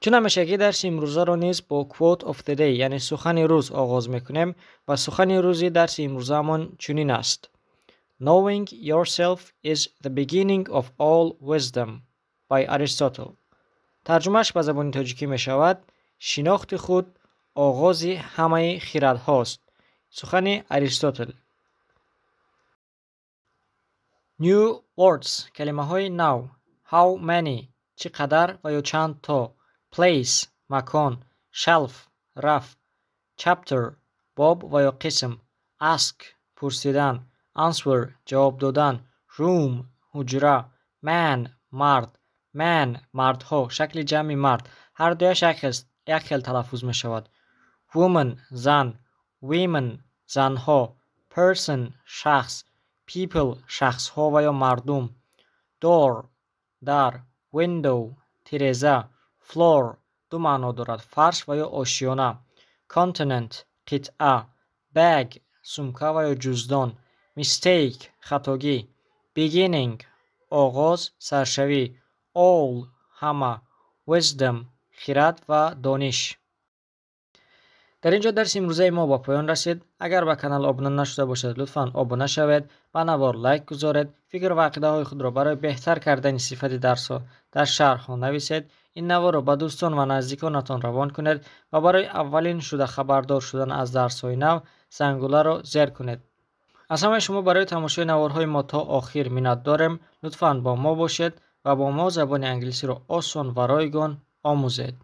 Чун ҳамешагӣ дарси имрӯзаро низ бо quote of the day, яъне сухани рӯз оғоз мекунем ва сухани рӯзи дарси имрӯзаамон чунин аст: Knowing yourself is the beginning of all wisdom, by Aristotle. Тарҷумааш ба забони тоҷикӣ мешавад: шинохти худ оғози ҳамаи хирадҳост. Сухани Аристотел. New words, калимаҳои нав. How many, чӣ қадар ва ё чанд то. Place, макон. Shelf, раф. Chapter, боб ва ё қисм. Ask, пурсидан. Answer, ҷавоб додан. Room, ҳуҷра. Man, мард. Men, мардҳо, шакли ҷамъи мард. Ҳар дуяш як хел талаффуз мешавад. Woman, зан. Women, занҳо. Person, шахс. People, шахсҳо ва ё мардум. Door, дар. Window, тиреза. Floor ду маъно дорад: фарш ва ё ошёна. Continent, қитъа. Bag, сумка ва ё ҷуздон. Mistake, хатогӣ. Beginning, оғоз, саршавӣ. All, ҳама. Wisdom, хирад ва дониш. Дар ин ҷо дарси имрӯзаи мо ба поён расид. Агар ба канал обуна нашуда бошед, лутфан обуна шавед, ба навор лайк гузоред, фикр ва ақидаҳои худро барои беҳтар кардани сифати дарсҳо дар шарҳҳо нависед, ин наворро ба дӯстон ва наздиконатон равон кунед ва барои аввалин шуда хабардор шудан аз дарсҳои нав зангуларо зер кунед. Аз ҳамаи шумо барои тамошои наворҳои мо то охир миннат дорем. Лутфан бо мо бошед ва бо мо забони англисиро осон ва ройгон омӯзед.